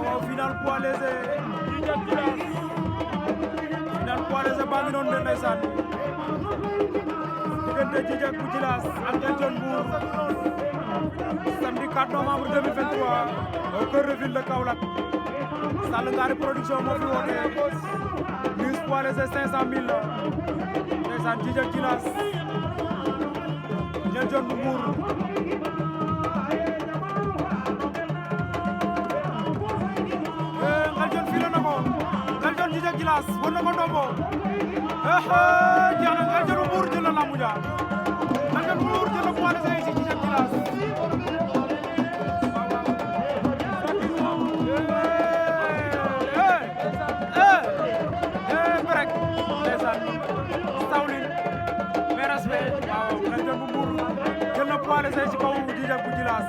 waaw final poids léger final poids léger baa ngi noonu de ndeysaan diggante Djidjack bu Djilass ak Elton Mbour samedi 4 novembre 2023 au cœur de ville de Kaolack Sall Ngari production moo fi woote mise poids léger 500 000 ndeysaan Djidjack Djilass Elton bu Mbour Djidjack Djilass won na ko ndombo jeex na Elton bu Mbour jël na lambu ja Elton bu Mbour jël na poids léger ci Djidjack Djilass brek ndeysaan Sawlin mais respect waaw Elton bu Mbour jël na poids léger ci kaw Djidjack bu Djilass